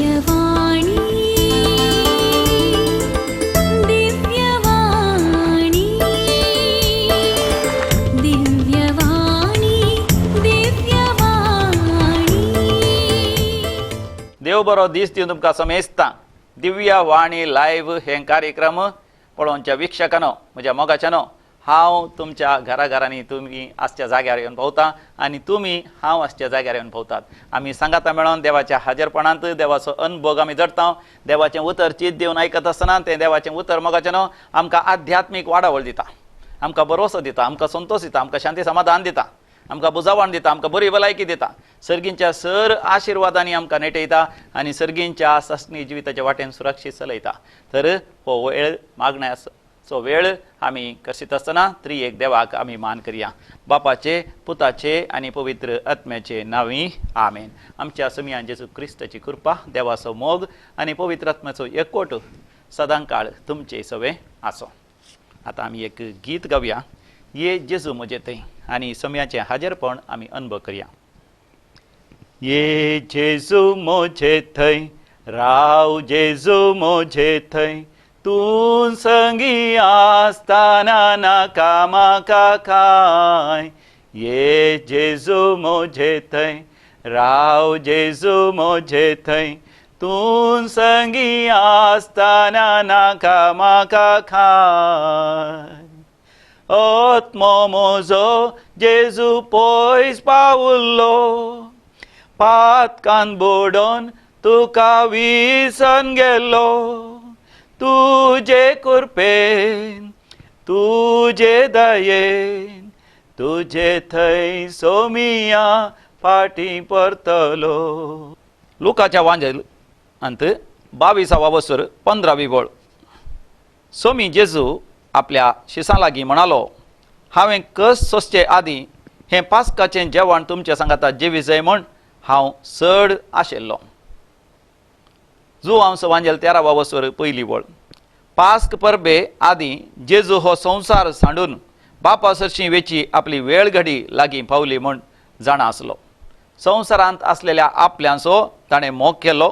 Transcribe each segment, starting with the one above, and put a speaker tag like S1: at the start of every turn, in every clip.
S1: दिव्यवाणी, दिव्यवाणी, दिव्यवाणी, दिव्यवाणी.
S2: देव बरो दीस दिवन तुमकां समेस्ता. दिव्यवाणी लायव्ह हे कार्यक्रम पळोवच्या वीक्षकांनो, म्हज्या मोगाच्यानो, हांव तुमच्या घरा घरांनी तुमी आसच्या जाग्यार येवन भोंवता आनी तुमी हांव आसच्या जाग्यार येवन भोंवतात. आमी सांगाता मेळोन देवाच्या हाजेरपणांत देवाचो अनभोग आमी जडता. देवाचें उतर चीत दिवन आयकत आसतना तें देवाचें उतर मोगाचें आमकां आध्यात्मीक वाडावळ दिता, आमकां भरोसो दिता, आमकां संतोश दिता, आमकां शांती समाधान दिता, आमकां बुजावण दिता, आमकां बरी भलायकी दिता, सर्गींच्या सर आशिर्वादांनी आमकां नेटयता आनी सर्गींच्या सस्नी जिविताच्या वाटेन सुरक्षीत चलयता. तर हो वेळ मागण्याचो वेळ आमी करशीत आसतना त्री एक देवाक आमी मान करया. बापाचे, पुताचे आनी पवित्र आत्म्याचे नांवी आमेन. आमच्या समियान जेजू क्रिस्ताची कृपा, देवाचो मोग आनी पवित्र आत्म्याचो एकवट सदांकाळ तुमचे सवे आसो. आतां आमी एक गीत गावया, ये जेजू म्हजे थंय, आनी समयाचें हाजेरपण आमी अनुभव करया. ये जेजू म्हजे थंय, राव जेजू म्हजे थंय, तूं संगी आसतना नाका म्हाका कांय. ये जेजू म्हजे थंय, राव जेजू म्हजे थंय, तूं संगी आसतना नाका म्हाका कांय. आत्मो म्हजो जेजू पयस पावलो, पातकान बुडोन तुका विसरून गेलो. तुजे कृपेन, तुजे दयेन, तुजे थंय सोमिया फाटीं परतलो. लुकाच्या वांजेल अंत 22वा वसर 15वी वळ. सोमी जेजू आपल्या शिसां लागीं म्हणालो, हांवें कस सोंसचे आदीं हें पास्काचें जेवण तुमच्या सांगाता जेवी जाय म्हूण हांव चड आशिल्लो. जुवांव वांजेल 13वा वसर 1ली वळ. पास्क परबे आदीं जेजू हो संवसार सांडून बापा सरशीं वेची आपली वेळ घडी लागीं पावली म्हूण जाणा आसलो. संवसारांत आसलेल्या आपल्यांचो ताणें मोग केलो,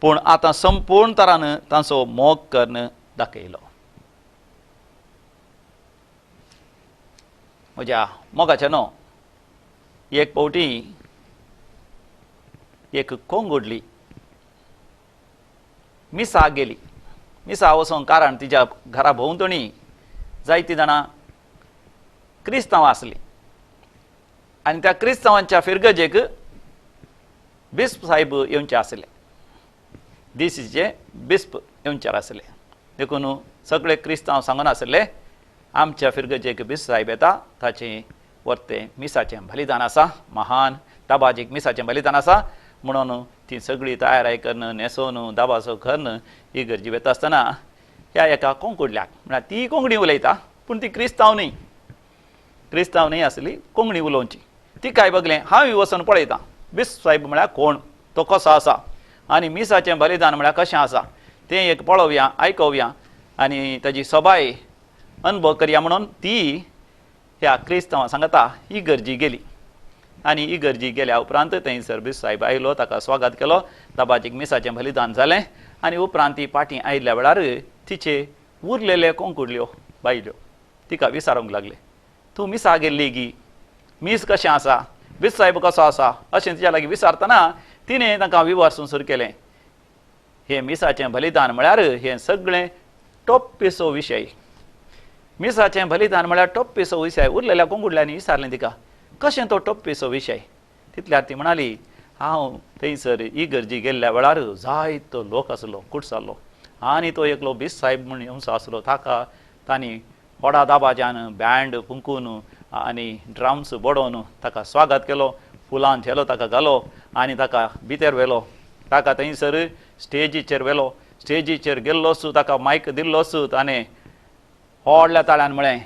S2: पूण आतां संपूर्ण तरान तांचो मोग करून दाखयलो. म्हज्या मोगाच्या न्हू, एक फावटी एक कोंगुडली मिसा गेली. मिसा वचोंक कारण तिच्या घरा भोंवतणी जायतीं जाणां क्रिस्तांव आसलीं आनी त्या क्रिस्तांवांच्या फिरगजेक बिस्प साहेब येवचे आसले, दिसीचे बिस्प येवचे आसले. देखून सगळे क्रिस्तांव सांगून आसले, आमच्या फिरगजेक बिस्प साहेब येता, ताचें वर्तें मिसाचें बलिदान आसा, महान दाबाजीक मिसाचें बलिदान आसा म्हणून ती सगळी तयाराय करून न्हेसोवन दाबाजो करून इगर्जी वता आसतना ह्या एका कोंकुडल्याक, म्हळ्यार ती कोंकणी उलयता पूण ती क्रिस्तांव न्हय, क्रिस्तांव न्हय आसली, कोंकणी उलोवची. तिकाय बगलें हांव वचून पळयतां बिस्प साहेब म्हळ्यार कोण, तो कसो आसा आनी मिसाचें बलिदान म्हळ्यार कशें आसा तें एक पळोवया, आयकोवया आनी ताजी सबाय अनुभव करया म्हणून ती ह्या क्रिस्तांवां सांगता इगर्जी गेली. आनी इगर्जी गेल्या उपरांत थंयसर बिस्प साहेब आयलो, ताका स्वागत केलो, दाबाजीक मिसाचें बलिदान जालें आनी उपरांत ती पाटी आयिल्ल्या वेळार तिचे उरलेले कोंकुडल्यो बायल्यो तिका विचारूंक लागले, तूं मिसा गेल्ली गी, मीस कशें आसा, बिस्प साहेब कसो आसा, अशें तिच्या लागीं विचारतना तिणें तांकां विवर्सून सुरू केलें. हें मिसाचें बलिदान म्हळ्यार हें सगळें टोप्पीचो विशय. मिसाचें बलिदान म्हळ्यार टोप्पीचो विशय. उरलेल्या कोंकुडल्यांनी विचारलें तिका, कशें तो टोप्पीचो विशय? तितल्यार ती म्हणाली, हांव थंयसर इगर्जी गेल्ल्या वेळार जायतो लोक आसलो, कुटसालो आनी तो एकलो बिस्प साहेब म्हूण येवचो आसलो, ताका तांणी व्हडा दाबाज्यान बँड फुंकून आनी ड्रम्स बडोवन ताका स्वागत केलो, फुलान झेलो ताका घालो आनी ताका भितर व्हेलो, ताका थंयसर स्टेजीचेर व्हेलो. स्टेजीचेर गेल्लोच ताका मायक दिल्लोच, ताणें व्हडल्या ताळ्यान म्हळें,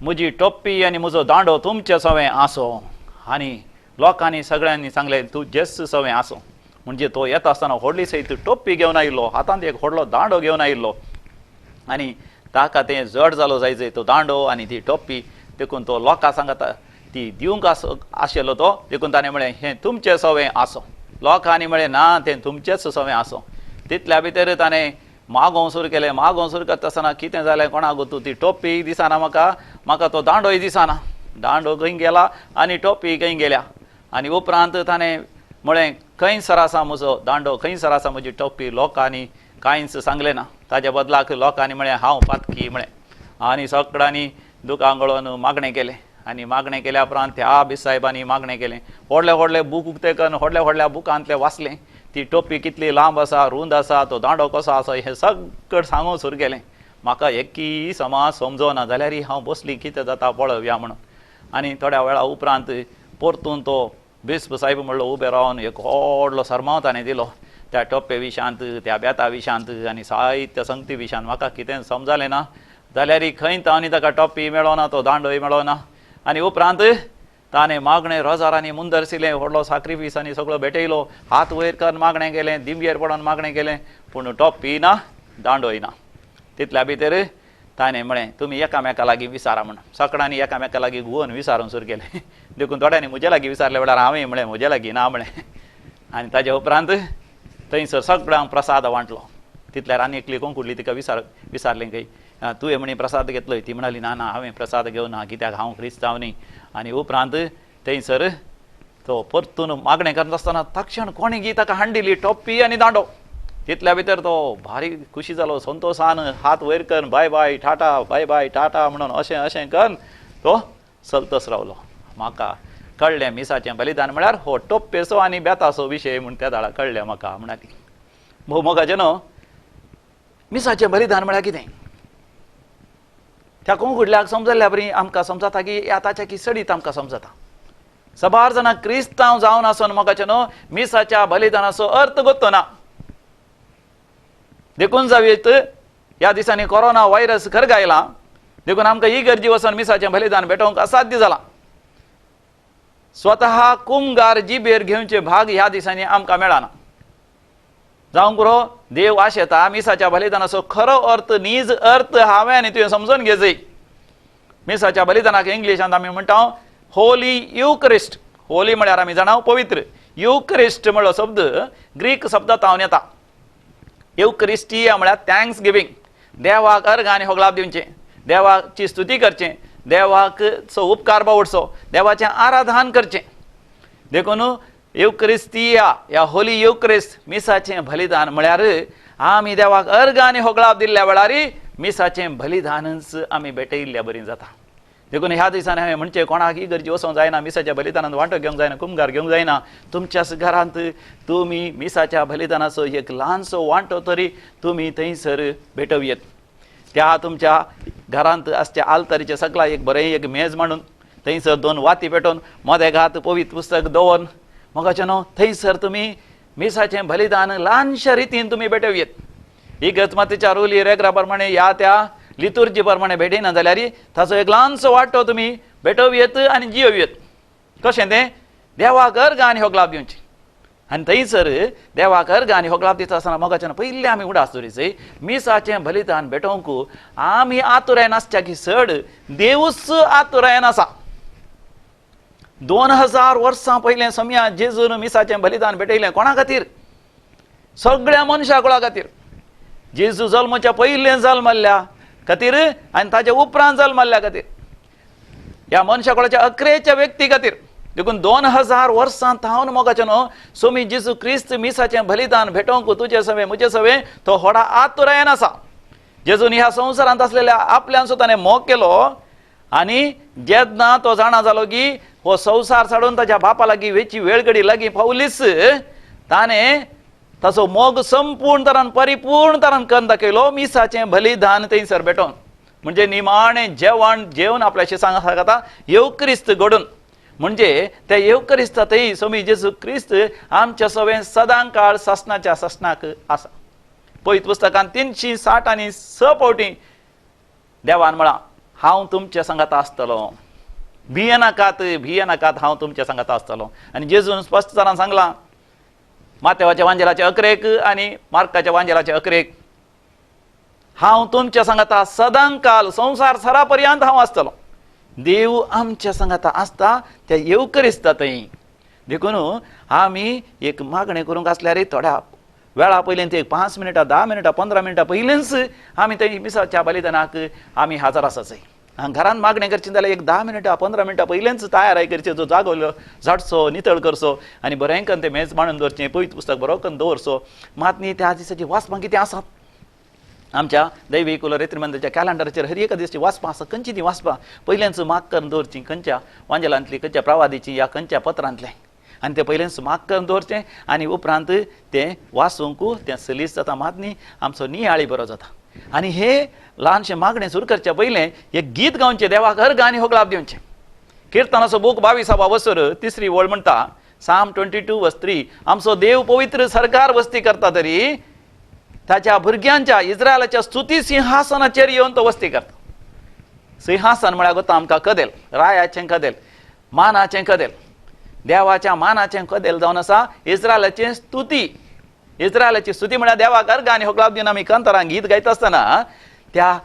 S2: म्हजी टोप्पी आनी म्हजो दांडो तुमचे सवें आसो. आनी लोकांनी सगळ्यांनी सांगलें, तूं जेस सवें आसो. म्हणजे तो येता आसतना व्हडली सयत टोप्पी घेवन आयिल्लो, हातांत एक व्हडलो दांडो घेवन आयिल्लो आनी ताका तें जड जालो जाय जाय तो दांडो आनी ती टोप्पी, देखून तो लोकां सांगता ती दिवंक आशिल्लो तो, देखून ताणें म्हळें, हें तुमचें सवें आसो. लोकांनी म्हळें ना तें तुमचेच सवें आसूं. तितल्या भितर ताणें मागोवंक सुरू केलें. मागोवंक सुरू करता आसतना कितें जालें कोणाक तूं, ती टोपी दिसना म्हाका, म्हाका तो दांडोय दिसना, दांडो खंय गेला आनी टोपी खंय गेल्या. आनी उपरांत ताणें म्हळें खंयसर आसा म्हजो दांडो, खंयसर आसा म्हजी टोपी. लोकांनी कांयच सांगलें ना. ताज्या बदलाक लोकांनी म्हळें हांव पातकी म्हळें. आनी सगळ्यांनी दुकां गळोवन मागणें केलें. आनी मागणें केल्या उपरांत त्या बिसाहेबांनी मागणें केलें. व्हडले व्हडले बूक उक्ते करून व्हडल्या व्हडल्या बुकांतले वाचलें. ती टोपी कितली लांब आसा, रूंद आसा, तो दांडो कसो आसा हें सगळें सांगूंक सुरू केलें. म्हाका एकय समाज समजोना जाल्यारय हांव बसली कितें जाता पळोवया म्हणून. आनी थोड्या वेळा उपरांत परतून तो बिस्प साहेब म्हणलो उबे रावन एक व्हडलो सरमांव ताणें दिलो त्या टोपे विशांत, त्या बेता विशांत आनी साहित्य संगती विशांत. म्हाका कितें समजलें ना जाल्यारय खंय तांणी ताका टोपी मेळोना, तो दांडोय मेळोना. आनी उपरांत ताणें मागणें रोजारांनी मुंदरसिलें, व्हडलो साक्रिफीस आनी सगळो भेटयलो, हात वयर करून मागणें केलें, दिमयेर पडोन मागणें केलें, पूण टोपी ना, दांडोय ना. तितल्या भितर ताणें म्हळें तुमी एकामेका लागीं विचारा म्हण. सगळ्यांनी एकामेका लागीं घुंवून विचारून सुरू केलें. देखून थोड्यांनी म्हजे लागीं विचारले वेळार हांवें म्हळें म्हजे लागीं ना म्हळें. आनी ताजे उपरांत थंयसर सगळ्यांक प्रसाद वांटलो. तितल्यार आनी एकली कोंकुडली तिका विचारलें खंय तुवें म्हणी प्रसाद घेतलोय. ती म्हणाली ना ना हांवें प्रसाद घेवना, कित्याक हांव क्रिस्तांव न्ही. आनी उपरांत थंयसर तो परतून मागणें करता आसतना तक्षण कोणी गी ताका हांडिली टोपी आनी दांडो. तितल्या भितर तो भारी खुशी जालो, संतोशान हात वयर करून bye bye tata, bye bye tata म्हणून अशें अशें करून तो चलतच रावलो. म्हाका कळ्ळें मिसाचें बलिदान म्हळ्यार हो टोप्पेचो आनी बेताचो विशय म्हूण त्या दाळा कळ्ळें म्हाका म्हणाली. भोव मोगाचें न्हू, मिसाचें बलिदान म्हळ्यार कितें त्या कोंकुडल्याक समजल्ल्या बरी आमकां समजता की आतांच्या की सडीत आमकां समजता. सबार जाणां क्रिस्तांव जावन आसून मोगाचें न्हू मिसाच्या बलिदानाचो अर्थ गोत्तो ना. देखून जावयेत ह्या दिसांनी कोरोना व्हायरस खर गायला, देखून आमकां ही गरजी वचून मिसाचें बलिदान भेटोवंक असाध्य जालां. स्वतः कुमगार जिबेर घेवचे भाग ह्या दिसांनी आमकां मेळना. जावंक पुरो देव आशेता मिसाच्या बलिदानाचो खरो अर्थ, नीज अर्थ हांवें आनी तुवें समजून घेजय. मिसाच्या बलिदानाक इंग्लिशांत आमी म्हणटा होली युकरिस्ट. होली म्हळ्यार आमी जाणा पवित्र. युकरिस्ट म्हणलो शब्द ग्रीक शब्दांत येता. युकरिस्टिया म्हळ्यार thanks giving. देवाक अर्घ आनी होगलाप दिवचें, देवाची स्तुती करचें, देवाक सो उपकार बावडचो, देवाचें आराधन करचें. देखून युकरिस्तिया या होली युकरिस्ट मिसाचें बलिदान म्हळ्यार आमी देवाक अर्घ आनी होगळाप दिल्ल्या वेळार मिसाचें बलिदानच आमी भेटयिल्ल्या बरी जाता. देखून ह्या दिसांनी हांवें म्हणचें कोणाक गरजी वचोंक जायना, मिसाच्या बलिदानांत वांटो घेवंक जायना, कुमगार घेवंक जायना. तुमच्याच घरांत तुमी मिसाच्या बलिदानाचो एक ल्हानसो वांटो तरी तुमी थंयसर भेटोवयेत. त्या तुमच्या घरांत आसच्या आलतारीचें सगळा एक बरें एक मेज मांडून थंयसर दोन वाती पेटोवन मदें घात पवित्र पुस्तक दवरून मोगाचें न्हू थंयसर तुमी मिसाचें बलिदान ल्हानशा रितीन तुमी भेटोवयेत. ही गजमातीच्या रोली रेगरा प्रमाणे ह्या त्या लितुर्जी प्रमाणे भेटयना जाल्यार ताचो एक ल्हानसो वांटो तुमी भेटोवयेत आनी जियोवयेत. कशें तें देवाक अर्घ आनी होगलाप दिवचें. आनी थंयसर देवाक अर्घ आनी होगलाप दिता आसतना मोगाच्यान पयलीं आमी उडास दवरीचय मिसाचें बलिदान भेटोवंक आमी आतुरायन आसच्या की चड देवूच आतुरायन आसा. 2000 वर्सां पयलें समया जेजून मिसाचें बलिदान भेटयलें कोणा खातीर? सगळ्या मनशा कुळा खातीर. जेजू जल्माच्या पयलें जल्मल्ल्या खातीर आनी ताच्या उपरांत जल्मल्ल्या खातीर, ह्या मनशा कुळाच्या अकरेच्या व्यक्ती खातीर. देखून 2000 वर्सां थावन मोगाचें न्हू सोमी जेजू क्रिस्त मिसाचें बलिदान भेटोवंक तुजे सवें म्हजे सवें तो व्हडा आतुरायन आसा. जेजून ह्या संवसारांत आसलेल्या आपल्यान सुद्दां ताणें मोग केलो आनी जेन्ना तो जाणा जालो की हो संवसार साडून ताच्या बापा लागीं वेची वेळ घडी लागीं पावलीच, ताणें ताचो मोग संपूर्ण तरान परिपूर्ण तरान करून दाखयलो मिसाचें बलिदान थंयसर भेटोवन. म्हणजे निमाणें जेवण जेवन आपल्याशी सांगता येवक्रिस्त घडून, म्हणजे त्या येवक्रिस्त थंय सोमी जेजू क्रिस्त आमच्या सवें सदां काळ सासणाच्या सासणाक आसा. पवित्र पुस्तकान 360 आनी 6 फावटी देवान म्हळां हांव तुमच्या सांगाता आसतलो, भियेनाकात भियेनाकात, हांव तुमच्या सांगाता आसतलो. आनी जेजून स्पश्ट तरान सांगलां मातेवाच्या वांजेलाचे 11 आनी मार्काच्या वांजेलाचे 11, हांव तुमच्या सांगाता सदां काल संवसार सरा पर्यंत हांव आसतलो. देव आमच्या सांगाता आसता त्या येवकरिस्ता थंय. देखून आमी एक मागणें करूंक आसल्यार थोड्या वेळा पयलीं ते 5 मिनटां 10 मिनटां 15 मिनटां पयलींच आमी थंय मिसाच्या बलिदानाक आमी हजर आसाचय. घरान मागणें करचें जाल्यार एक 10 मिनटां 15 मिनटां पयलींच तयाराय करचें, जो जागो झाडचो नितळ करचो आनी बरें करून तें मेज मांडून दवरचें, पवित्र पुस्तक बरो करून दवरचो. मात न्ही त्या दिसाची वाचपां कितें आसात आमच्या दैवीक रेत्री मंदिराच्या कॅलेंडराचेर हर एका दिसाची वाचपां आसा. खंयची ती वाचपां पयल्याच माग करून दवरची, खंयच्या वांजेलांतली, खंयच्या प्रवादीची या खंयच्या पत्रांतलें, आनी तें पयल्याच माग करून दवरचें आनी उपरांत तें वाचूंक तें सलीस जाता. मात न्ही आमचो नियाळी बरो जाता. आनी हे ल्हानशें मागणें सुरू करच्या पयलें एक गीत गावचें, देवाक अर्घ आनी होगळाप दिवचें. किर्तनाचो बूक 22 वसर 3 वळ म्हणटा, साम 22:3, आमचो देव पवित्र सरकार वस्ती करता तरी ताच्या भुरग्यांच्या इस्रायलाच्या स्तुती सिंहासनाचेर येवन तो वस्ती करता. सिंहासन म्हळ्यार गोता आमकां कदेल, रायाचें कदेल, मानाचें कदेल, देवाच्या मानाचें कदेल जावन आसा इस्रायलाचें स्तुती. इस्रायलाची स्तुती म्हळ्यार देवाक अर्घ आनी होगळाप दिवन आमी कांतारां गीत गायता आसतना त्या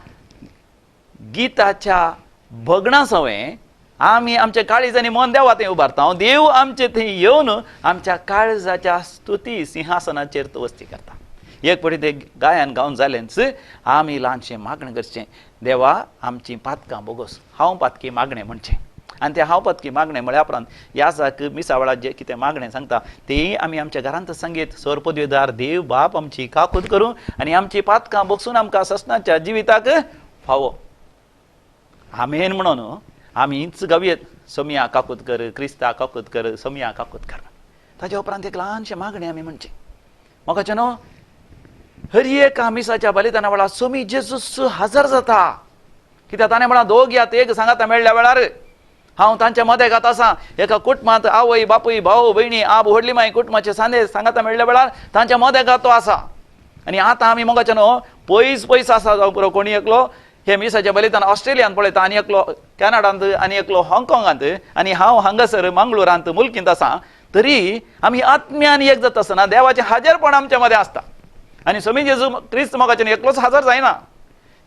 S2: गिताच्या भगणा सवें आमी आमच्या काळीज आनी मन देवा थंय उबारता. देव आमचे थंय येवन आमच्या काळजाच्या स्तुती सिंहासनाचेर तो वस्ती करता. एक पटी ते गायन गावन जालेंच आमी ल्हानशें मागणें करचें, देवा आमची पातकां बोगोस, हांव पातकी मागणें म्हणचें. आनी तें हांव पातकी मागणें म्हळ्या उपरांत याजाक मिसा वेळार जें कितें मागणें सांगता तेंय आमी आमच्या घरांत सांगीत, सोर पदवीदार देव बाप आमची काकूत करूं आनी आमची पातकां बोगसून आमकां ससनाच्या जिविताक फावो आमेन म्हणून आमीच गावयेत, सोमया काकूत कर, क्रिस्ता काकूत कर, सोमया काकूत कर. ताच्या उपरांत एक ल्हानशें मागणें आमी म्हणचें, म्हाका न्हू हर एका मिसाच्या बलिदाना वेळार सोमी जेजूस हजर जाता. कित्याक ताणें म्हळां दोग या एक सांगाता मेळ्ळ्या वेळार हांव तांच्या मदेगात आसा. एका कुटुंबांत आवय बापूय भाव भयणी आब व्हडली माय कुटुंबाचे सांदे सांगाता मेळ्ळ्या वेळार तांच्या मदेगात तो आसा. आनी आतां आमी मोगाचे न्हू पयस पयस आसा जावं पुरो, कोणी एकलो हे मिसाच्या बलिदान ऑस्ट्रेलियांत पळयता आनी एकलो कॅनडांत आनी एकलो हाँगकाँगांत आनी हांव हांगासर मंगळुरांत मुल्कींत आसा, तरी आमी आत्म्यान एक जाता आसतना देवाचें हाजेरपण आमच्या मदें आसता. आनी सोमी जेजू क्रिस्त मोगाच्यान एकलोच हजर जायना,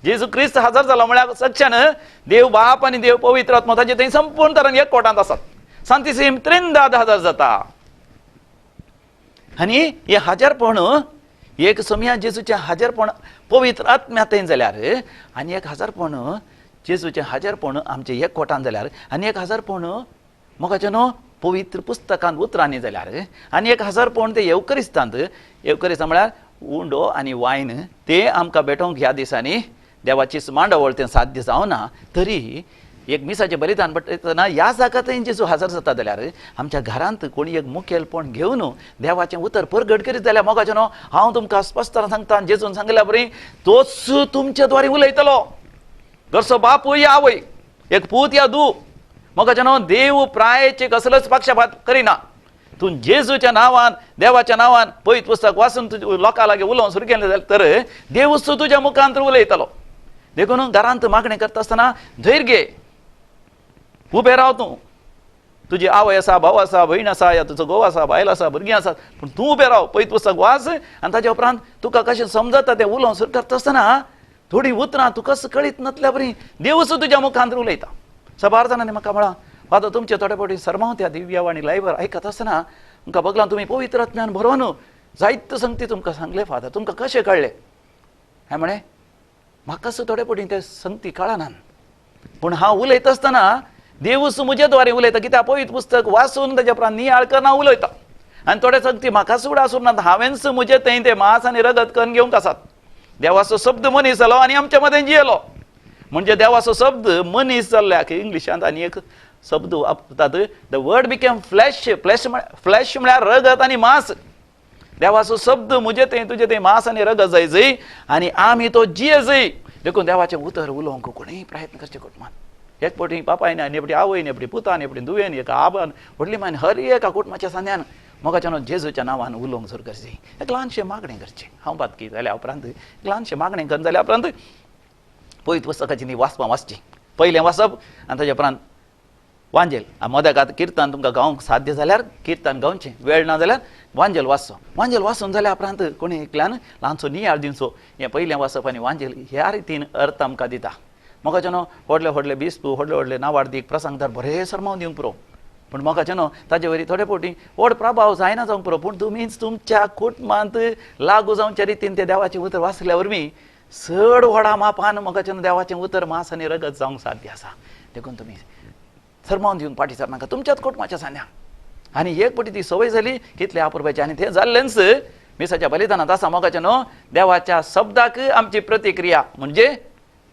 S2: जेजू क्रिस्त हजर जालो म्हळ्यार सक्षण देव बाप आनी देव पवित्र आत्मो ताचे थंय संपूर्ण तरान एक कोटांत आसात. सांतिसीम त्रिंदाद हजर जाता. आनी हे हाजेरपण एक सोमया जेजूचें हाजेरपण पवित्र आत्म्या थंय जाल्यार आनी एक हाजेरपण जेजूचें हाजेरपण आमचें एक कोटान जाल्यार आनी एक हाजेरपण मोगाचें न्हू पवित्र पुस्तकांत उतरांनी जाल्यार आनी एक हाजेरपण तें येवकरिस्तांत, येवकरिस्तां म्हळ्यार उंडो आनी वायन ते आमकां भेटोवंक ह्या दिसांनी देवाची मांडावळ तें साध्य जावना, तरी एक मिसाचें बलिदान पडटना ह्या जागा थंय जेजू हजर जाता जाल्यार आमच्या घरांत कोणी एक मुखेलपण घेवन देवाचें उतर परगट करीत जाल्यार मोगाचें न्हू हांव तुमकां स्पश्ट सांगता, जेजून सांगिल्ल्या बरी तोच तुमचे द्वारे उलयतलो. घरचो बापूय या आवय, एक पूत या धूव, मोगाचें न्हू देव प्रायचे कसलोच पक्षपात करिना. तूं जेजूच्या नांवान देवाच्या नांवान पवित्र पुस्तक वाचून तुज्या लोकां लागीं उलोवंक सुरू केलें जाल्यार तर देवूच तुज्या मुखांत उलयतलो. देखून घरांत मागणें करता आसतना धैर्य घे, उबें राव तूं, तुजी आवय आसा, भाव आसा, भयण आसा, या तुजो घोव आसा, बायल आसा, भुरगीं आसात, पूण तूं उबें राव, पवित्र पुस्तक वाच आनी ताच्या उपरांत तुका कशें समजता तें उलोवंक सुरू करता आसतना थोडीं उतरां तुका कळीत नासल्या बरी देवूच तुज्या मुखांत उलयता. साबार जाणांनी म्हाका म्हळां, फादर तुमचे थोडे फावटी सरमांव त्या दिव्यवाणी लायव्हर आयकत आसतना तुमकां बगलां तुमी पवित्र आत्म्यान भरोवन जायते संगती तुमकां सांगलें फादर, तुमकां कशें कळ्ळें? हांवें म्हळें म्हाका थोडे फावटी ते संगती कळनात, पूण हांव उलयता आसतना देवूच म्हजे द्वारे उलयता, कित्याक पवित्र पुस्तक वाचून ताच्या उपरांत नियाळ करना उलयता. आनी थोडे संगती म्हाका सुद्दां आसूं नात, हांवेंच म्हजे थंय ते मांस आनी रगत करून घेवंक आसात. देवाचो शब्द मनीस जालो आनी आमच्या मदें जियेलो, म्हणजे देवाचो शब्द मनीस जाल्ल्याक इंग्लिशांत आनी एक शब्द वापरतात, the word became flesh. Flesh flesh म्हळ्यार रगत आनी मांस. देवाचो शब्द म्हजे थंय तुजे थंय मांस आनी रगत जाय जय आनी आमी तो जिये जय. देखून देवाचें उतर उलोवंक कोणूय प्रयत्न करचे कुटुंबान, एक फावटी बापायन आनी एक फावटी आवयन, एक फावटी पुतान, एक फावटी धुवेन, एका आबान, व्हडली मायन, हर एका कुटुंबाच्या सांद्यान मोगाच्या जेजूच्या नांवान उलोवंक सुरू करचें. एक ल्हानशें मागणें करचें. हांव पातकी जाल्या उपरांत एक ल्हानशें मागणें करून जाल्या उपरांत पवित्र पुस्तकाची ती वाचपां वाचची, पयलें वाचप आनी ताच्या उपरांत वांजेल. मदेकात किर्तन तुमकां गावंक साध्य जाल्यार किर्तन गावचें, वेळ ना जाल्यार वांजेल वाचचो. वांजेल वाचून जाल्या उपरांत कोणी एकल्यान ल्हानसो नियाळ दिवचो. हें पयलें वाचप आनी वांजेल ह्या रितीन अर्थ आमकां दिता. मोगाच्या न्हू व्हडले व्हडले बिस्प, व्हडले व्हडले नावार्दीक प्रसंगदार बरे सरमांव दिवंक पुरो, पूण मोगाचें न्हू ताजे वरी थोडे फावटी व्हड प्रभाव जायना जावंक पुरो, पूण तुमीच तुमच्या कुटुंबांत लागू जावच्या रितीन ते देवाचें उतर वाचल्या वरवीं चड व्हडा मापान मोगाचें न्हू देवाचें उतर मास आनी रगत जावंक साध्य आसा. देखून तुमी सरमावन दिवंक फाटीं सरनाका तुमच्याच कुटुंबाच्या सांद्यांक. आनी एक फावटी ती संवय जाली कितले अपुरबायची. आनी तें जाल्लेंच मिसाच्या बलिदानांत आसा मोगाचें न्हू देवाच्या शब्दाक आमची प्रतिक्रिया म्हणजे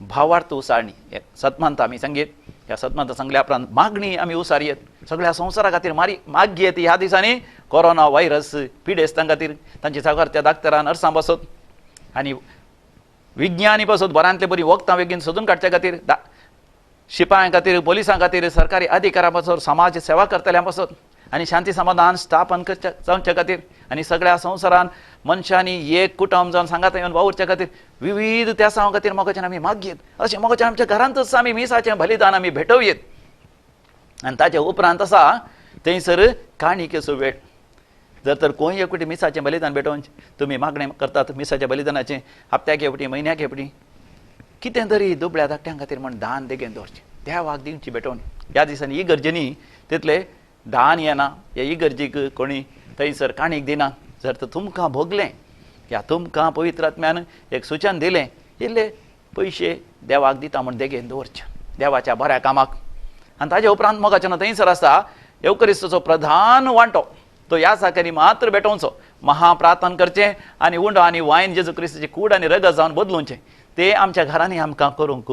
S2: भावार्थ उसारणी. सतमानता आमी सांगीत, ह्या सतमानता सांगल्या उपरांत मागणी आमी उसारयेत सगळ्या संवसारा खातीर मारी मागयेत. ह्या दिसांनी कोरोना व्हायरस पिडेस्तां खातीर तांची सागर त्या डाक्टरान नर्सां बसत आनी विज्ञानी बसत बऱ्यांतले बरी वखदां बेगीन सोदून काडच्या खातीर, शिपायां खातीर, पोलिसां खातीर, सरकारी अधिकाऱ्यां पासत, समाज सेवा करतल्यां पासत आनी शांती समाधान स्थापन करच्या जावच्या खातीर आनी सगळ्या संवसारान मनशांनी एक कुटुंब जावन सांगात येवन वावुरच्या खातीर विविध त्या सावां खातीर मोगाच्यान आमी मागयेत. अशें मोगाच्यान आमच्या घरांतच आमी मिसाचें बलिदान आमी भेटोवयेत. आनी ताचे उपरांत आसा थंयसर काणिकेचो वेळ. जर तर कोणूय एक फावटी मिसाचें बलिदान भेटोवचें तुमी मागणें करतात मिसाच्या बलिदानाचें हप्त्याक एक फावटी, म्हयन्याक एक फावटी, कितें तरी दुबळ्या धाकट्यां खातीर म्हण दान देगेन दवरचें, देवाक दिवची भेटवण. ह्या दिसांनी इगर्जेनी तितले दान येना, ह्या इगर्जीक कोणी थंयसर काणीक दिना. जर तर तुमकां भोगलें ह्या तुमकां पवित्र आत्म्यान एक सुचन दिलें, इल्ले पयशे देवाक दिता म्हण देगेन दवरचें देवाच्या बऱ्या कामाक. आनी ताजे उपरांत मोगाचें थंयसर आसा येवक्रिस्ताचो प्रधान वांटो, तो ह्या साकांनी मात्र भेटोवचो. महाप्रार्थन करचें आनी उंडो आनी वायन जेजू क्रिस्ताची कूड आनी रगत जावन बदलुचें, तें आमच्या घरांनी आमकां करूंक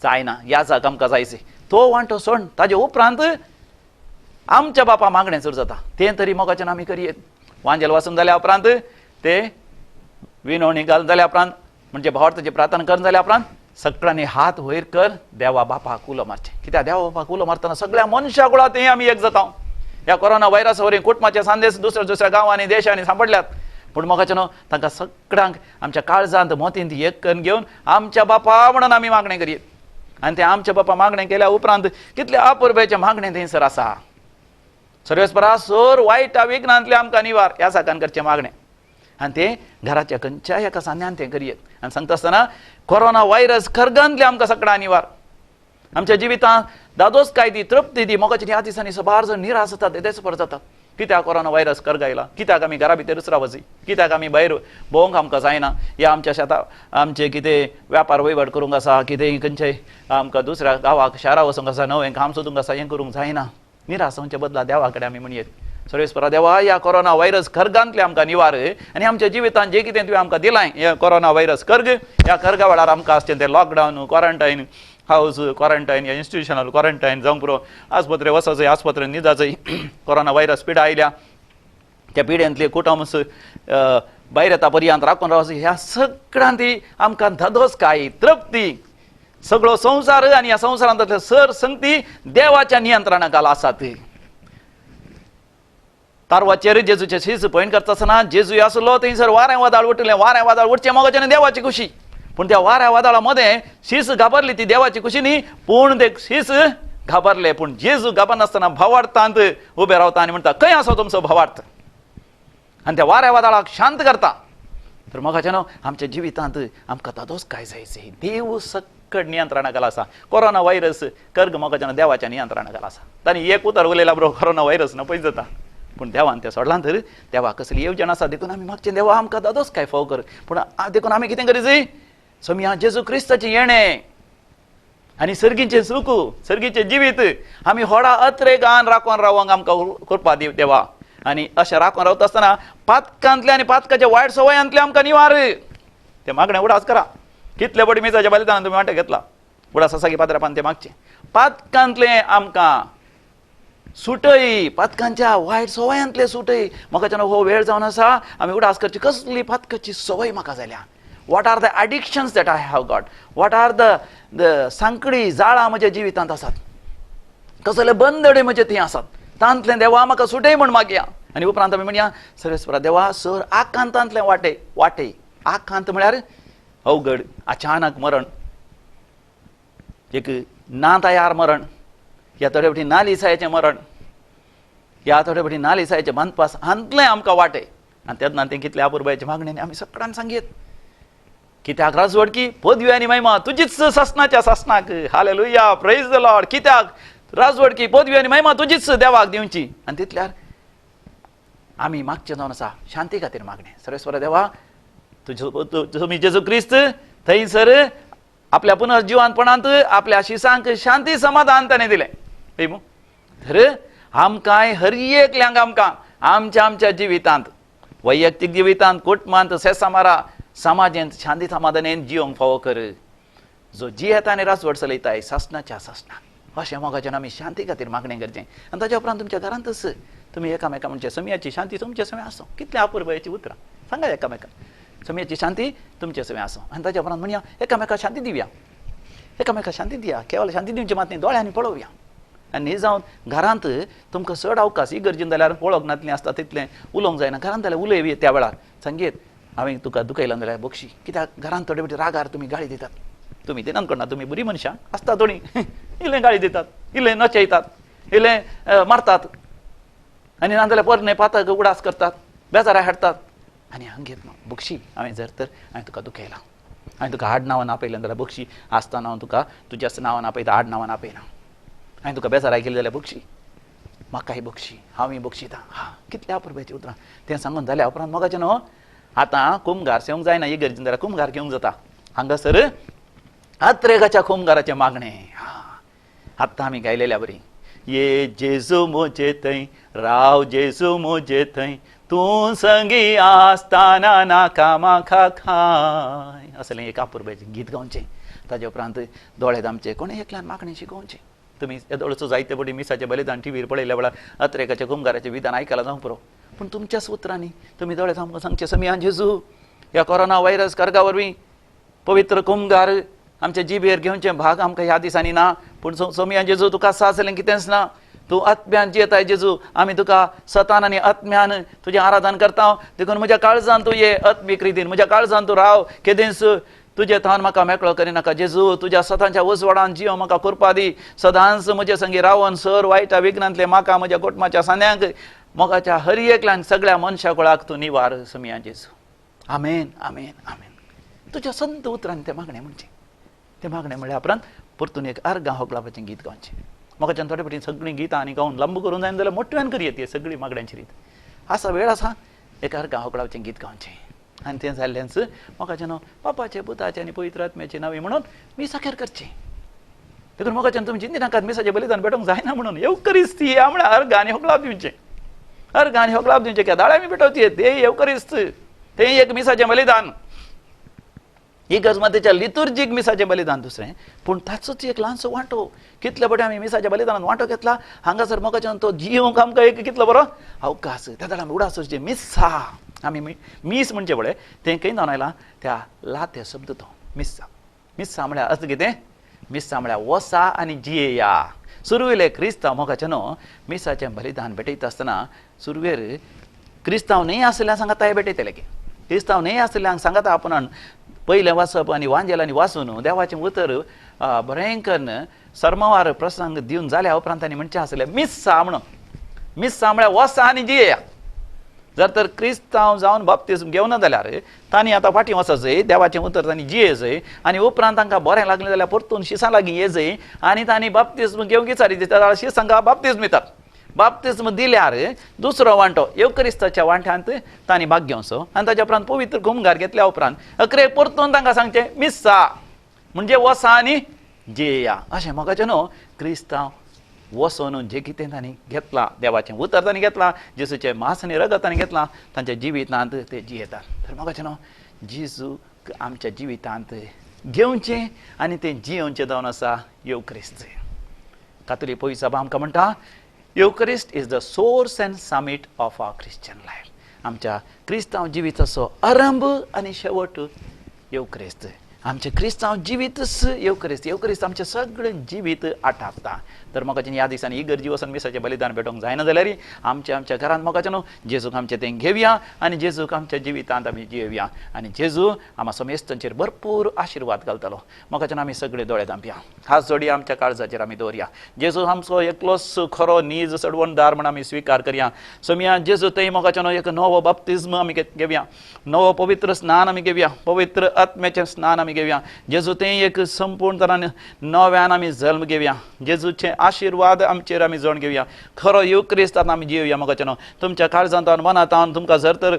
S2: जायना. ह्या जाग आमकां जायचे तो वांटो सोड. ताजे उपरांत आमच्या बापा मागणें सुरू जाता, तें तरी मोगाच्यान आमी करयेत. वांजेल वाचून जाल्या उपरांत ते विनवणी घालून जाल्या उपरांत म्हणजे भावार्थाची प्रार्थना करून जाल्या उपरांत सगळ्यांनी हात वयर कर देवा बापाक उलो मारचें. कित्याक देवा बापाक उलो मारतना सगळ्या मनशा कुळां तें आमी एक जाता. ह्या कोरोना व्हायरस वरवीं कुटुंबाचे संदेश दुसऱ्या दुसऱ्या गांवांनी देशांनी सांपडल्यात, पूण मोगाचें न्हू तांकां सगळ्यांक आमच्या काळजांत मोतींत एक करून घेवन आमच्या बापा म्हणून आमी मागणें करयेत. आनी तें आमच्या बापा मागणें केल्या उपरांत कितले अपुरबायेचें मागणें थंयसर आसा. सर्वेस्परा सोर वायट विघ्नांतले आमकां निवार ह्या साकान करचें मागणें. आनी तें घराच्या खंयच्याय एका सांद्यान तें करयेत. आनी सांगता आसतना कोरोना व्हायरस खरगांतले आमकां सगळ्यां निवार, आमच्या जिवितांत दादोस काय दी, तृप्ती दी. मोगाच्या ह्या दिसांनी सबार जण निराश जातात, तेच परत जातात. कित्याक कोरोना व्हायरस करगायला, कित्याक आमी घरा भितरूच रावची, कित्याक आमी भायर भोंवंक आमकां जायना, या आमच्या शेता आमचे कितें व्यापार वयवाट करूंक आसा, कितें खंयचें आमकां दुसऱ्या गांवाक शारा वचूंक आसा, नवें काम सोदूंक आसा, हें करूंक जायना. निराश जावच्या बदला देवा कडेन आमी म्हणयेत, सर्वेस्परा देवा ह्या कोरोना व्हायरस खरगांतले आमकां निवार आनी आमच्या जिवितांत जें कितें तुवें आमकां दिलां हे कोरोना व्हायरस कर्ग, ह्या कर्गा वेळार आमकां आसचें तें लॉकडावन, क्वॉरंटायन हावज क्वॉरंटायन या इन्स्टिट्युशनल क्वॉरंटायन जावंक पुरो, आस्पत्रे वचचय, आस्पत्रे निदाचय. कोरोना व्हायरस पिडा आयल्या त्या पिड्यांतले कुटुंब भायर येता पर्यंत राखून रावचो. ह्या सगळ्यांत आमकां धदोस काय तृप्ती, सगळो संवसार आनी ह्या संवसारांतले सर संगती देवाच्या नियंत्रणा खाला आसात. तारवाचेर जेजूचे शीस पयण करता आसतना जेजू आसलो थंयसर वारें वादळ उठलें, वारें वादळ उठचें मोगाचें देवाची खुशी, पूण त्या वाऱ्या वादळा मदें शीस घाबरली ती देवाची खुशी न्ही, पूण ते शीस घाबरले. पूण जेजू घाबरनासतना भावार्थांत उबे रावता आनी म्हणटा, खंय आसा तुमचो भावार्थ? आनी त्या वाऱ्या वादळाक शांत करता. तर मोगाचें न्हू आमच्या जिवितांत आमकां दादोस काय जायचें, देव सक्कड नियंत्रणा खाला आसा. कोरोना व्हायरस कर्ग मोगाच्या देवाच्या नियंत्रणा खाला आसा. तांणी एक उतर उलयला बरो कोरोना व्हायरस नपयत जाता, पूण देवान तें सोडलां तर देवा कसली येवजण आसा. देखून आमी मागचें देवा आमकां दादोस काय फाव कर. पूण देखून आमी कितें करीत, सोमया जेजू क्रिस्ताचें येणें आनी सर्गीचें सुख, सर्गीचें जिवीत आमी होडा अत्रेगान राखून रावंक आमकां कृपा दी देवा. आनी अशें राखून रावता आसतना पातकांतले आनी पातकाच्या वायट सवयांतले आमकां निवार. ते मागणें उडास करा. कितले बडी मिसाच्या बलिदान तुमी वांटे घेतला, उडास आसा की पात्रापान ते मागचें पातकांतले आमकां सुटय, पातकांच्या वायट सवयांतले सुटय. म्हाका हो वेळ जावन आसा आमी उडास करची कसली पातकाची संवय म्हाका जाल्या. What are the addictions that I have got? What are the सांकडी जाळां म्हज्या जिवितांत आसात, कसले बंदडे म्हजे थंय आसात, तांतलें देवा म्हाका सुटय म्हण मागया. आनी उपरांत आमी म्हणया सर्वेस्परा देवा सर आकांतांतलें वाटे वाटे. आकांत म्हळ्यार अवघड, अचानक मरण, एक ना तयार मरण, ह्या थोडे फावटी नालिसायेचें मरण, ह्या थोडे फावटी नालिसायेचें बांदपास हांतलें आमकां वाटे. आनी तेन्ना तें कितले अपुरबायेचे मागणें आमी सगळ्यान सांगयत, कित्याक राजवडकी पदवी आनी महिमा तुजीच सासणाच्या सासणाक. हालेलुया, प्रेज the Lord. कित्याक राजवडकी पदवी आनी महिमा तुजीच देवाक दिवची. आनी तितल्यार आमी मागचें जावन आसा शांती खातीर मागणें. सर्वेस्वरा देवा, तुजो तुमी जेजू क्रिस्त थंयसर आपल्या पुनर्जिवानपणांत आपल्या शिसांक शांती समाधान ताणें दिलें. तर आमकांय हर एकल्यांक आमकां आमच्या आमच्या जिवितांत, वैयक्तीक जिवितांत, कुटुंबांत, सेसामारा समाजेंत शांती समाधानेन जिवंक फावो कर, जो जियेता आनी राजवट चलयताय सासणाच्या सासणाक. अशें मोगाच्यान आमी शांती खातीर मागणें करचें. आनी ताच्या उपरांत तुमच्या घरांतच तुमी एकामेका म्हणचें सम्याची शांती तुमचे समें आसूं. कितलें अपुरबायेचीं उतरां सांगा एकामेका, सम्याची शांती तुमचे समें आसूं. आनी ताच्या उपरांत म्हणया एकामेका शांती दिवया, एकामेका शांती दिया. केवल शांती दिवची मात न्ही, दोळ्यांनी पळोवया. आनी न्ही जावन घरांत तुमकां चड अवकाश इगर्जेन जाल्यार वळख नातलें आसता तितलें उलोवंक जायना. घरांत जाल्यार उलय त्या वेळार सांगेत हांवें तुका दुखयलां जाल्यार बक्षी, कित्याक घरांत थोडे फावटी रागार तुमी गाळी दितात. तुमी दिनात कोणा, तुमी बरी मनशां आसता थोडीं इल्लें गाळी दितात, इल्लें नचयतात, इल्लें मारतात, आनी नाजाल्यार पोरणे पातक उडास करतात, बेजारा हाडटात. आनी हांगेत बक्षी हांवें जर तर हांवें तुका दुखयलां, हांवें तुका आड नांवान आपयलें जाल्यार बक्षी, आसतना हांव तुका तुज्याच नांवान आपयता, आड नांवान आपयना. हांवें तुका बेजाराय केली जाल्यार बक्षी, म्हाकाय बक्षी, हांवूय बक्षितां. हा, कितल्या अपुरबायेचीं उतरां. तें सांगून जाल्या उपरांत मोगाचें न्हू आतां कुमगार सेवंक जायना इगर्जेन जाल्यार कुमगार घेवंक जाता. हांगासर अत्रेगाच्या कुमगाराचें मागणें. हा, आत्तां आमी गायलेल्या बरी, ये जेजू म्हजे थंय राव, जेजू म्हजे थंय तूं संगी आसतना नाका म्हाका खाय, असलें एक अपुरबायेचें गीत गावचें. ताजे उपरांत दोळे दामचे, कोणें एकल्यान मागणें शिकोवचें. तुमी येदोळचो जायते फावटी मिसाचें बलिदान टिवीर पळयल्या वेळार अत्रेकाच्या कुमगाराचें विधान आयकलां जावंक पुरो, पूण तुमच्याच उतरांनी तुमी दोळे आमकां सांगचें, समियान जेजू ह्या कोरोना व्हायरस कर्गा वरवीं पवित्र कुमगार आमच्या जिबेर घेवचें भाग आमकां ह्या दिसांनी ना, पूण सोमियान जेजू तुका सासलें कितेंच ना, तूं आत्म्यान जियेताय जेजू, आमी तुका सतान आनी आत्म्यान तुजें आराधन करता, देखून म्हज्या काळजान तूं ये आत्मीक रितीन, म्हज्या काळजान तूं राव, केदेंच तुजे थावन म्हाका मेकळो करिनाका जेजू, तुज्या सतांच्या उजवाडान जियो म्हाका कृपा दी, सदांच म्हजे संगी रावन सर वायटा विघ्नांतले म्हाका म्हज्या कुटुंबाच्या सांद्यांक मोगाच्या हर एकल्यान सगळ्या मनशा कुळाक तूं निवार सोमिया जेजू. आमेन, आमेन, आमेन. तुज्या संत उतरान तें मागणें म्हणचें. तें मागणें म्हळ्या उपरांत परतून एक अर्गां होगलापाचें गीत गावचें. म्हाकाच्यान थोडे फावटी सगळीं गितां आनी गावन लांब करूंक जायना जाल्यार मोटव्यान करया ती सगळीं मागण्यांची रीत आसा, वेळ आसा, एक अर्गां होगडावचें गीत गावचें. आनी तें जाल्ल्यानच मोगाच्यान पापाचें पुताचें आनी पवित्र आत्म्याचें नांव म्हणून मिसाखेर करचें. देखून मोगाच्यान तुमी चिंती नाकात मिसाचें बलिदान भेटोवंक जायना म्हणून, येवकरिस्त या म्हळ्यार अर्गां आनी होगडाव दिवचें, अर्गां आनी होगडाव दिवचें, कित्याक दाळे आमी भेटोवचे तें येवकरिस्त, तें एक मिसाचें बलिदान. इगर्ज मातेच्या लितुर्जीक मिसाचें बलिदान दुसरें, पूण ताचोच एक ल्हानसो वांटो. कितले फावटी आमी मिसाच्या बलिदानान वांटो घेतला, हांगासर मोगाच्यान तो जिवंक आमकां एक कितलो बरो अवकाश. त्या जाल्यार आमी उडास जे मिस्सा, आमी मीस म्हणचें पळय तें खंय जावन आयलां, त्या लाते शब्द तो मिस्सा. मिस्सा म्हळ्यार अर्थ कितें? मिस्सा म्हळ्यार वसा आनी जियेया. सुरवेले क्रिस्तांव मोगाचें न्हू मिसाचें बलिदान भेटयता आसतना सुरवेर क्रिस्तांव न्हय आसल्यार सांगाताय भेटयतले की क्रिस्तांव न्हय आसल्यांक सांगाता आपणान पयलें वाचप आनी वांजेलांनी वाचून देवाचें उतर बरें करून सरमावार प्रसंग दिवन जाल्या उपरांत तांणी म्हणचें आसलें मिस्सा म्हणून. मिस्सा म्हळ्यार वसा आनी जियेया. जर तर क्रिस्तांव जावन बाप्तिज्म घेवना जाल्यार तांणी आतां फाटीं वचजय, देवाचें उतर तांणी जियेजय आनी उपरांत तांकां बरें लागलें जाल्यार परतून शिसां लागीं येजय आनी तांणी बाप्तिज्म घेवंक विचारी दिता जाल्यार शिसांक बाप्तिज्म दितात. बाप्तिज्म दिल्यार दुसरो वांटो येवक्रिस्ताच्या वांट्यांत तांणी भाग घेवचो आनी ताच्या उपरांत पवित्र कुमगार घेतल्या उपरांत अकरे परतून तांकां सांगचें मिस्सा म्हणजे वसा आनी जियेया. अशें मोगाचें न्हू क्रिस्तांव वचून जें कितें तांणी घेतलां, देवाचें उतर तांणी घेतलां, जेजूचें मांस आनी रगत तांणी घेतलां, तांच्या जिवितांत ते जियेतात. तर मोगाचें न्हू जेजू आमच्या जिवितांत घेवचें आनी तें जियेवचें जावन आसा येवक्रिस्त. कातोलीक पवित्र सभा आमकां म्हणटा Eucharist is the source and summit of our Christian life. आमच्या क्रिस्तांव जिविताचो आरंभ आनी शेवट येवक्रिस्त. आमचें क्रिस्तांव जिवीतच येवक्रिस्त. येवक्रिस्त आमचें सगळें जिवीत आटापता. तर मोगाच्यान ह्या दिसांनी इगर्जी वचून मिसाचें बलिदान भेटोवंक जायना जाल्यार आमच्या आमच्या घरांत मोगाच्यान न्हू जेजूक आमचें तें घेवया आनी जेजूक आमच्या जिवितांत आमी जियेवया आनी जेजू आमा समेस्तांचेर भरपूर आशिर्वाद घालतलो. मोगाच्यान आमी सगळे दोळे धांपया, हात जोडया, आमच्या काळजाचेर आमी दवरया. जेजू आमचो एकलोच खरो नीज सडवणदार म्हण आमी स्विकार करया. सोमया जेजू थंय मोगाच्यान एक नवो बाप्तिज्म आमी घेवया, नवो पवित्र स्नान आमी घेवया, पवित्र आत्म्याचें स्नान आमी घेवया. जेजू तें एक संपूर्ण तरान नव्यान आमी जल्म घेवया. जेजूचे आशिर्वाद आमचेर आमी जण घेवया. खरो युक्रिस्तान आमी जिवया. मोगाचें तुमच्या काळजांत मनांत तुमकां जर तर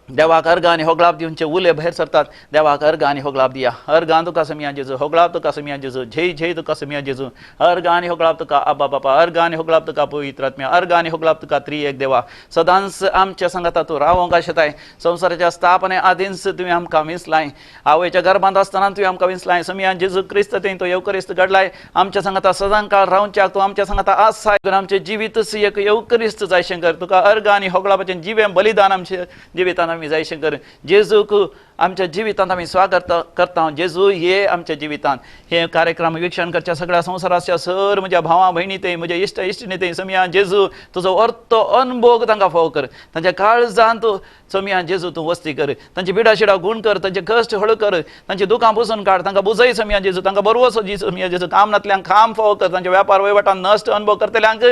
S2: देवाक अर्गां आनी होगळाप दिवचे उले भायर सरतात, देवाक अर्गां आनी होगळाप दिया. अर्गां तुका समिया जेजू, होगळाप तुका समिया जेजू, जय जय तुका समिया जेजू. अर्गां आनी होगळाप तुका आबा बापा, अर्गां आनी होगळाप तुका पवित्र आत्म्या, अर्गां आनी होगळाप तुका त्रिएक देवा. सदांच आमच्या सांगाता तूं रावोंक आशेताय. संवसाराच्या स्थापने आदींच तुवें आमकां विंचलाय. आवयच्या गर्भांत आसतना तुवें आमकां विंचलाय. समिया जेजू क्रिस्त तें तो येवकरिस्त घडलाय. आमच्या सांगाता सदां काळ रावच्याक तूं आमच्या सांगाता आसाय. आमचें जिवीतच एक येवकरिस्त जाय शंकर. तुका अर्गां आनी होगळापाचें जिवें बलिदान आमच्या जिवितान आमी जाय शंकर. जेजूक आमच्या जिवितांत आमी स्वागत करता. जेजू हे आमच्या जिवितांत हे कार्यक्रम वीक्षण करच्या सगळ्या संवसाराच्या सर म्हज्या भावा भयणी ते म्हज्या इश्ट इश्टिणी ते समिया जेजू तुजो अर्थ अनभोग तांकां फावो कर. तांच्या काळजांत तूं समिया जेजू तूं वस्ती कर. तांची बिडाशिडा गुण कर, तांचे कश्ट हळू कर, तांची दुकां पुसून काड, तांकां बुजय समिया जेजू, तांकां बरवसो जी समिया जेजू. काम नातल्यांक काम फावो कर. तांचे व्यापार वहिवटान नश्ट अनुभव करतल्यांक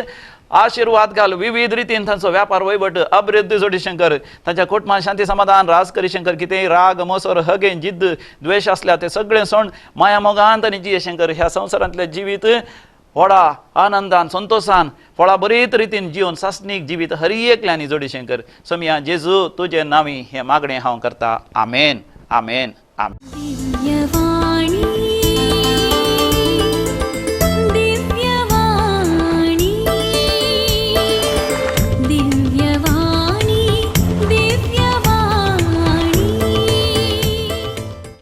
S2: आशिर्वाद घाल. विविध रितीन तांचो व्यापार वहिवट अभिवृद्धी जोडी शंकर. तांच्या कुटुंबान शांती समाधान राज करी शंकर. कितेंय राग मोसर हगें जिद्द द्वेश आसल्यार ते सगळें सोण माया मोगान आनी जिये शंकर. ह्या संवसारांतलें जिवीत व्हडा आनंदान संतोशान फळा बरीत रितीन जिवन सासणीक जिवीत हर एकल्यांनी जोडी शंकर. समिया जेजू तुजे नांवी हें मागणें हांव करता. आमेन आमेन आमेन.
S1: दिव्यवाणी.